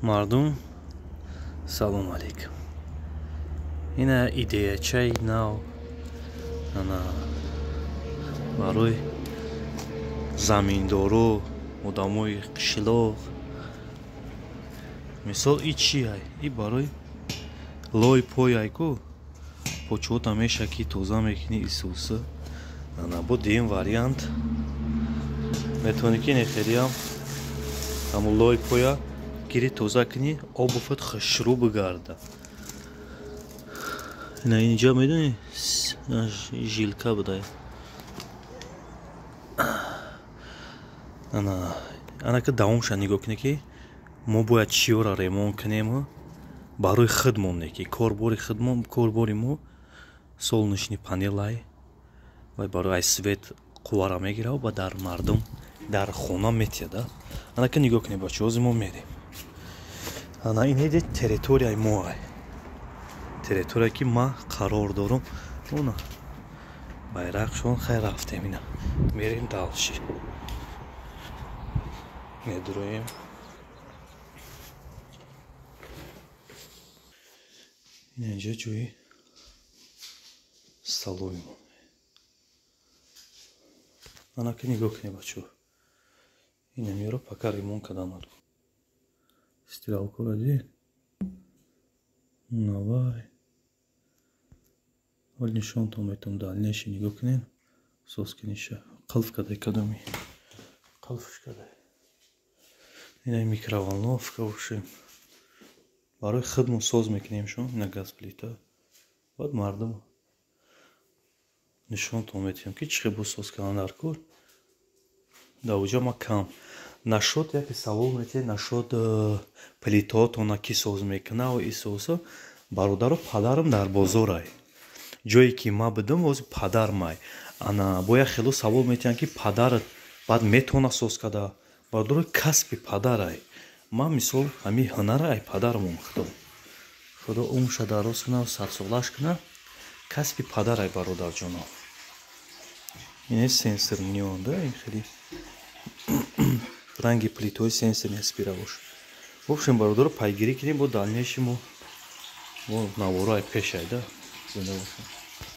Мардум, салом алейкум. Ина идеячаи нав, ана барои заминдоро, одамои қишлоқ. Мисол, и чи ай? И барои лой пой ай ку, почота мешаки, тоза мекунӣ исуса. Ана бо дуюм вариант метавонӣ ки нехелиам ҳамун лой поя гири, тоза кунӣ, обуфат хушрӯ бигарда. Ина инҷа медонӣ, жилка будай. Ана анака давомша нигоҳ кунӣ, ки мо бояд чиёра ремонт кунем барои худмон, не ки корбори худмон, корбори мо солнечный панелай вай барои ай свет қуввара мегирад ва дар мардум дар хона метиҳада. Анака нигоҳ кунед, бача, ҳозир мо мерем. Ана ин ҳеҷ территорияи мо ай, территория ки ман қарор дорам. Она байрақшон. Хай, рафтем, ина мерем дальше, медуроем. Ина инҷа ҷои столои мо. Анака нигоҳ кунед, бачаҳо, ина меро пока ремонт кардан. Стиралкора дидед, навай ҳол нишонтон метавон. Дальнейший нигоҳ кунед, соз киниша қилф кадай, кадоми қилфш кадай. Ина микроволновка бошем, барои худмон соз мекунем шон. Ина газ плита. Баъд мардум нишонтон метиҳам, ки чӣ хел бо соз кардан дар кор. Дар оҷа ма кам нашуд, яке савол метиҳед нашуд, плитаотона ки соз мекуна исоса. Бародаро, падарам дар бозорай, ҷое ки ма будам, ҳозир падармай. Ана бо як хело савол метиҳанд, ки падарат баъд метавона соз карда. Бародаро, касби падарай. Ман, мисол, ҳамин ҳунара ай падарам омӯхтам. Худо умрша дароз куна, садсолаш куна. Касби падарай, бародарҷоно. Ин сенсор ниёнда, ин хеле ранги плитои сенсорни аспира бош. В общем, бародаро, пайгирӣ кунем бо дальнейший мо наворо ай пеш айда. Зинда бошем.